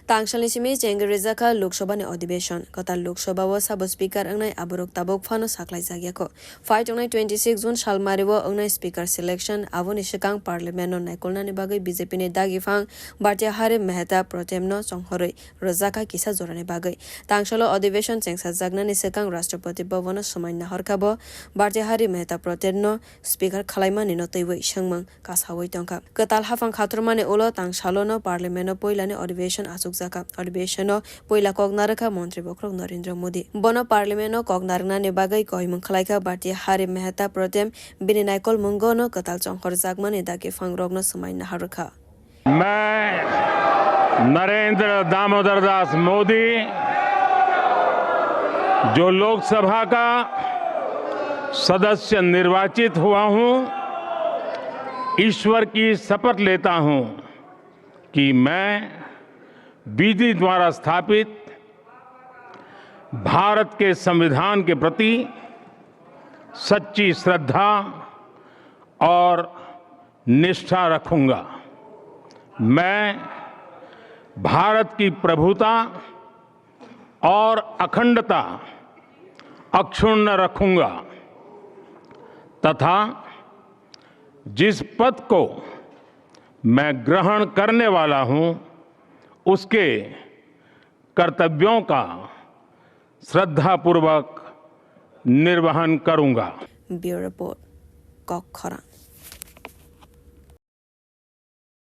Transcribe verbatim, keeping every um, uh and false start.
Tangsalni simi chengwi rijak kha Lok Sabhani adhiveshon. Kwtal Lok Sabha o sabo speaker wngnai aborok tabuk phano saklaijak yakho. Phai tongnai twenty six June salmari o wngnai speaker selection, aboni swkang parliament no naikolnani bagwi B J P ni dagi phang Bhartihari Mehta Protem no chonghorwi rwjak kha kisa jorani bagwi. Tangsalo adhiveshon chengsajaknani swkang Rashtrapati Bhavan o swmai nahor kha bo Bhartihari Mehta Protem no speaker khwlaimani no twiwi swngmung kasawi tongkha. Kwtal haphang khathurmani ulo tangsalo no parliament o puilani adhiveshon achukjakha. Adhiveshon o puila kok narwkha Montri Bokhorok Narendra Modi. Bono parliament o kok narwknani bagwi koimung khwlaikha Bhartihari Mehta Protem, bini naikolmungo no kwtal chonghorjakmani dagi phangrokno swmai naharwkha. मैं नरेंद्र दामोदर दास मोदी, जो लोकसभा का सदस्य निर्वाचित हुआ हूं, ईश्वर की शपथ लेता हूं कि मैं विधि द्वारा स्थापित भारत के संविधान के प्रति सच्ची श्रद्धा और निष्ठा रखूंगा। मैं भारत की प्रभुता और अखंडता अक्षुण्ण रखूंगा तथा जिस पद को मैं ग्रहण करने वाला हूं, उसके कर्तव्यों का श्रद्धापूर्वक निर्वहन करूंगा। Bureau Report, Kok Khorang.